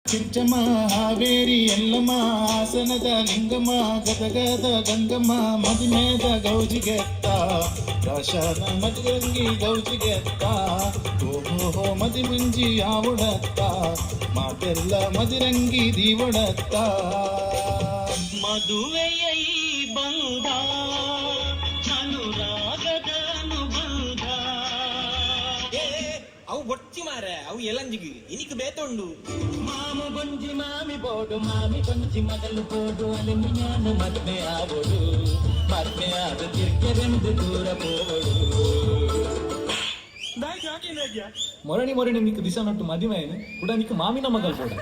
ಕಿಚ್ಚಮ್ಮ ಹಾವೇರಿ ಎಲ್ಲಮ್ಮ ಹಾಸನದ ಲಿಂಗಮ್ಮ ಗದಗದ ಗಂಗಮ್ಮ ಮದಿಮೇದ ಗೌಜಿಗೆತ್ತ ರಾಶನ ಮದಿರಂಗಿ ಗೌಜಿಗೆತ್ತ ಓಹೋ ಮದಿಮುಂಜಿ ಆವುಡತ್ತ ಮಾತೆಲ್ಲ ಮದಿರಂಗಿ ದೀವಡತ್ತ. ಮದುವೆಯ ಈ ಬಂಧ ಅನುರಾಗದ ಅನುಬಂಧ. ಏ, ಅವು ಬೊಚ್ಚಿ ಮಾರೆ, ಅವು ಎಲ್ಲಂಜಿಗೆ ಇನಿಕ್ ಬೇತುಂಡು. ಮಾಮ ಬೊಂಜಿ ಮಾಮಿ ಬೋಡು, ಮಾಮಿ ಬೊಂಜಿ ಮೊದಲು ಬೋಡು, ಅಲ್ಲಿ ನಾನು ಮದ್ವೆ ಆವೊಡು, ಮದ್ವೆ ಆದ ತಿರ್ಗೆರೆಂದು ದೂರ ಪೋವೊಡು. ಮೊರಣಿ ಮೊರಣಿ ನಿಕ್ ದಿಸ ನಟ್ಟು ಮದಿಮೆ ಕೂಡ ನಿಕ್ ಮಾಮಿನ ಮಗಲ್ ಬೋಡ.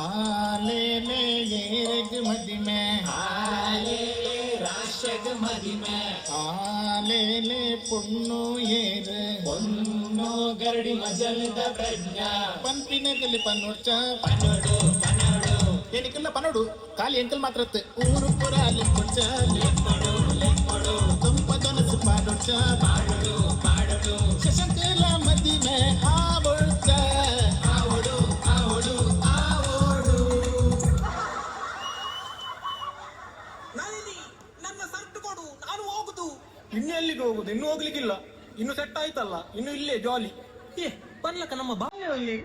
ಆಲೇಲೆ ಏರಗ್ ಮದಿಮೆ, ರಾಶಗ ಮದಿಮೆ, ಆಲೇಲೆ ಪೊಣ್ಣು ಏರು, ಪೊಣ್ಣು ಗರಡಿ ಮಜಲ್ದ ಪ್ರಜ್ಞಾ, ಪನ್ಪಿನಗಲಿ ಪನ್ನೊಡ್ಚ, ಪನೋಡು ಪನೋಡು, ಎನಿಕಲ್ಲ ಪನೋಡು ಖಾಲಿ ಎಂಕಲ್ ಮಾತ್ರ ಊರು ಪುರ ಲೆಕ್ಕೊಡ್ಚ, ಲೆಪ್ಪಡು ಲೆಪ್ಪಡು, ತುಂಪ ದೊನಸು ಪಾಡೊಡ್ಚ, ಪಾಡೋಡು ಪಾಡೋಡು, ಶಶಂಕಲ ಮದಿಮೆ ಆವೊಡ್ಚ. ಆವೊಡು ಆವೊಡು ಆವೊಡು. ನಳಿನಿ, ನನ್ನ ಸರ್ಟ್ ಕೊಡು, ನಾನು ಹೋಗುದು. ಇನ್ನು ಎಲ್ಲಿಗೆ ಹೋಗುದು? ಇನ್ನು ಹೋಗ್ಲಿಕ್ಕಿಲ್ಲ. ಇನ್ನು ಸೆಟ್ ಆಯ್ತಲ್ಲ, ಇನ್ನು ಇಲ್ಲೇ ಜಾಲಿ. ಏ ಪನ್ಲಕ, ನಮ್ಮ ಬಾಲ್ಯದಲ್ಲಿ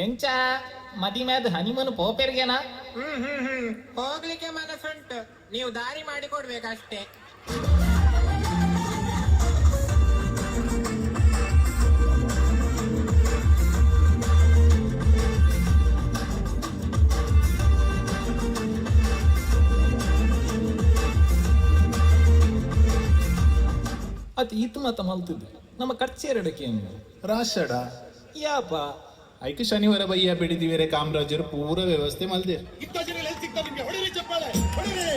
ಎಂಚ ಮದಿಮ್ಯಾದ ಹನಿಮೂನ್ ಪೋಪೆರ್ಗೆನಾ? ಹ್ಮ್ ಹ್ಮ್ ಹ್ಮ್ ಹೋಗ್ಲಿಕ್ಕೆ ಮನಸ್ಸುಂಟು, ನೀವು ದಾರಿ ಮಾಡಿ ಕೊಡ್ಬೇಕಷ್ಟೇ. ಅತ್ ಈತ್ ಮಾತ ಮಲ್ತದ್ದು ನಮ್ಮ ಕಚ್ಚೇರಡಕ್ಕೆ ಏನು? ರಾಶಡ. ಯಾಪ? ಐಕೆ ಶನಿವಾರ ಬಯ್ಯ ಬಿಡಿದಿವೇರೆ ಕಾಮರಾಜರು ಪೂರ ವ್ಯವಸ್ಥೆ ಮಲ್ದಿರ್. ಇಂಥ ಜನ ಎಲ್ಲಿ ಸಿಗ್ತಾರೆ ನಿಮ್ಗೆ? ಹೊಡಿರಿ ಚಪ್ಪಾಳೆ, ಹೊಡಿರಿ.